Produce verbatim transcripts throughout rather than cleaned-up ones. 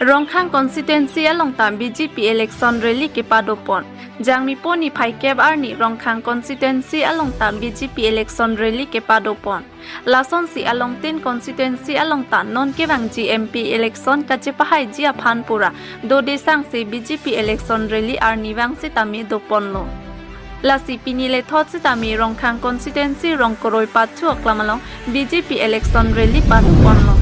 Rongkhang constituency along ta B J P election rally kepadopon. Jangmi po niphai kep arni Rongkhang constituency along ta B J P election rally kepadopon. Lasonsi along tin constituency along ta non kevangji M P election kachepahaiji aphan pura dodesangsi B J P election rally arnivang sitame doponlo. Lasi pini lethot sitame Rongkhang constituency Rongkoroi Pathu Aklam along B J P election rally padoponlo.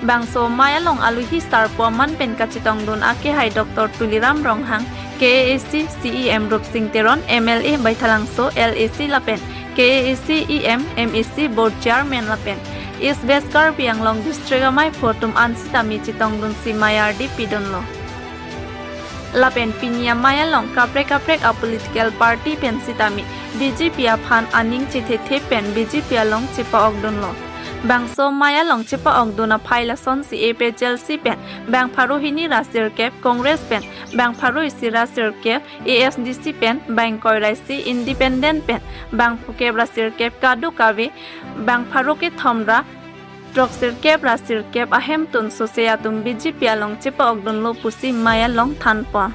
Bangso amei along aluhi sarpo aman pen kachetongdun akehai Doctor Tuliram Ronghang, K A A C C E M Rupsing Teron, M L A Baithalangso L A C lapen K A A C E M, M A C Board Chairman lapen East West Karbi Anglong District amei pho atum an sitame chetongdunsi mei ardi pidunlo. Lapen pini amei along kaprek kaprek a political party pen sitame B J P aphan aning chethethe pen B J P along chepa-okdunlo. Bangso amei along chepa-okdun aphai lasonsi A P H L C pen bang pharo hini ra sirkep, Congress pen bang pharo isi ra sirkep, A S D C pen bang ingkoi ra isi, Independent pen bang phokep ra sirkep kadokave, bang pharo kethom ra throk sirkep ra sirkep ahemtun sose atum B J P along chepa-okdunlo pusi amei along thanpon.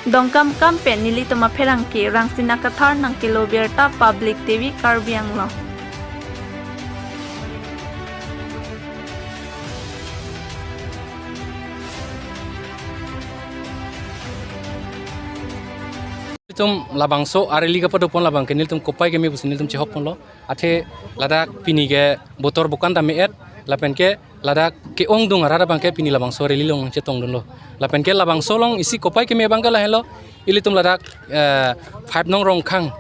Dongkamukam pen nelitum apherangke Rangsina Kathar nangkelo birta Public T V Karbi Anglong. Nelitum labangso a-rally kapadopon labang ke nelitum kopai keme pusi nelitum chehokponlo. Athe ladak pini ke botor bukan ta me-et, lapen ke ladak ke-ongdung arat abang ke pini labangso rally along chetongdunlo. Lapen ke labangso along isi kopai keme abang ke lahelo, ilitum ladak, eh, five nong Rongkhang,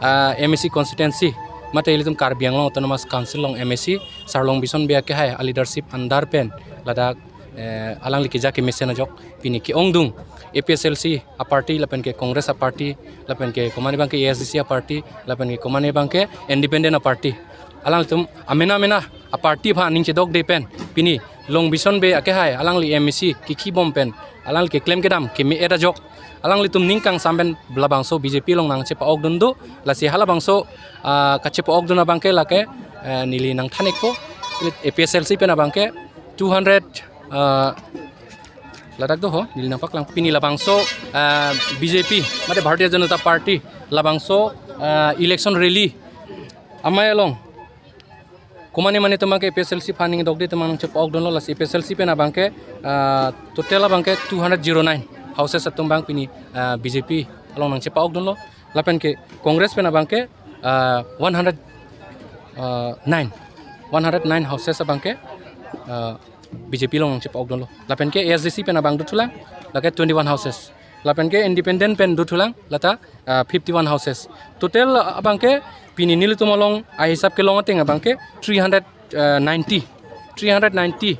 ah, M A C constituency, mate ilitum Karbi Anglong Autonomous Council along M A C Sir Longbison Bey akehai a-leadership under pen ladak, eh, alangli keja kemesen ajok pini ke-ongdung A P H L C a-party lapen ke Congress a-party lapen ke komatne abang ke A S D C a-party lapen ke komatne abang ke Independent a-party, alangtum amena mena a-party aphan aning chedokde pen pini Longbison Bey akehai alangli M A C kikhi bom pen alangli keklem kedam keme-et ajok alanglitum ning kangsam pen labangso B J P along nangchepa-okdun do. Lasi halabangso, ah, kachepa-okdun abang ke lake, eh, neli nangthan-ikpo, A P H L C pen abang ke two hundred, ah, ladak do ho, neli nangpaklang pini labangso, ah, B J P mate Bharatiya Janata Party labangso, ah, election rally amei along komatne mane atum abang ke A P H L C aphan aning dokde atum abang nangchepa-okdunlo. Lasi A P H L C pen abang ke, ah, total abang ke two hundred zero nine houses atum abang pini, ah, B J P along nangchepa-okdunlo. Lapen ke Congress pen abang ke, ah, one hundred, ah, nine, one hundred nine houses abang ke, ah, B J P along nangchepa-okdunlo. Lapen ke A S D C pen abang dothulang, lake twenty-one houses. Lapen ke Independent pen dothulang, lata, ah, fifty-one houses. Total abang ke pini nelitum along ahisap kelong ateng abang ke three hundred ninety, three hundred ninety,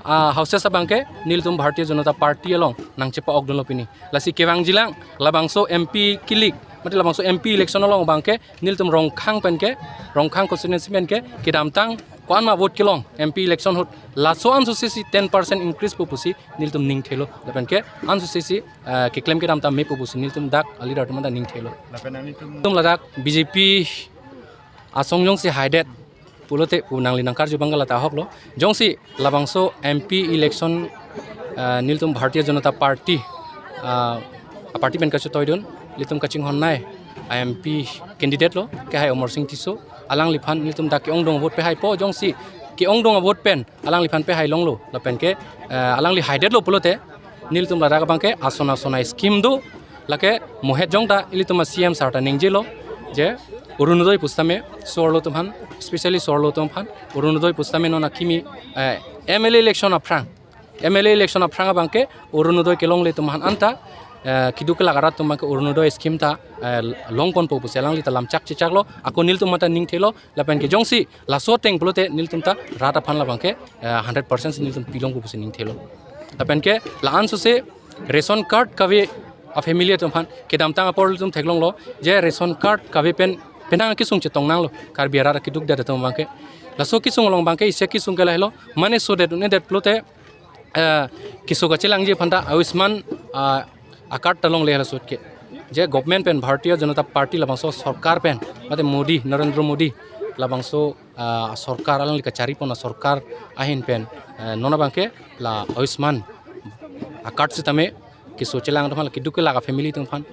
ah, houses abang ke nelitum Bharatiya Janata Party along nangchepa-okdunlo pini. Lasi kevangjilang labangso M P kilik, mate labangso M P election along abang ke nelitum Rongkhang pen ke, Rongkhang constituency pen ke kedamtang ko-an ma vote kelong M P election ahut laso ansose si ten percent increase po pusi nelitum ning thelo. Lapen ke ansose si, eh, keklem kedam ta mepo pusi nelitum dak a-leader atum ta ning thelo. Lapen nanglitum tum ladak B J P asong jongsi haidet pulote pu nangli nangkarju abang ke lata ahoklo. Jongsi labangso M P election, ah, nelitum Bharatiya Janata Party, ah, a-party pen kachetoidun, ilitum kachinghon nei a-M P candidate lo, kehai Amarsing Tisso, alangliphan nelitum dak ke-ongdung vote pehaipo, jongsi ke-ongdung vote pen alangliphan pehailonglo, lapen ke, ah, alangli haidetlo pulote, nelitum ladak abang ke ason ason a-scheme do, lake mohet jong ta ilitum a-C M sir ta ningjelo, je Orunodoi pusitame so-arlo atum aphan, specially so-arlo atum aphan Orunodoi pusitame non akimi, eh, M L A election aphrang, M L A election aphrang abang ke Orunodoi kelongle atum aphan anta, eh, keduk kelak arat atum abang ke Orunodoi scheme ta, eh, longponpo pusi alangli ta lamchak chechaklo, ako nelitum ta ning thelo, lapen ke jongsi laso ateng pulote nelitum ta rat aphan labang ke, eh, hundred percent si nelitum pilongpo pusi ning thelo. Lapen ke la ansose ration card kave a-family atum aphan kedamtang apor ilitum theklonglo, je ration card kave pen penang kesung chetong nanglo Karbi arat akeduk det atum abang ke. Laso kesung along abang ke isi kesung ke lahelo, mane sodet un-edet pulote, eh, keso kachelangji aphanta Ayushman, ah, a-card ta longle laso ke. je government pen, Bharatiya Janata Party labangso sorkar pen, mate Modi, Narendra Modi labangso, ah, sorkar, alangli kacharipon asorkar ahin pen, eh, non abangke la Ayushman a-card sitame keso chelang atum aphan, la keduk kelak a-family atum aphan,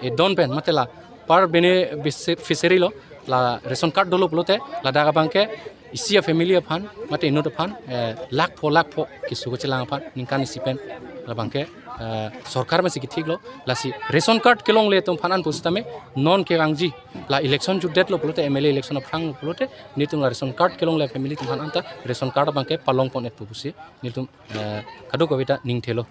edon pen mate la per beneficiary lo, la ration card dolo pulote ladak abangke isi a-family aphan mate inut aphan, eh, lakh pho lakh pho keso chelang aphan ningkan isi pen labangke, eh, sorkar pensi kethiklo. Lasi ration card kelongle atum aphan an pusitame non kevangji, la election jutdetlo pulote, M L A election aphrang pulote, netum la ration card kelongle family atum aphan anta ration card abangke palongpon-et pu pusi netum, eh, kadokave ta ningthelo.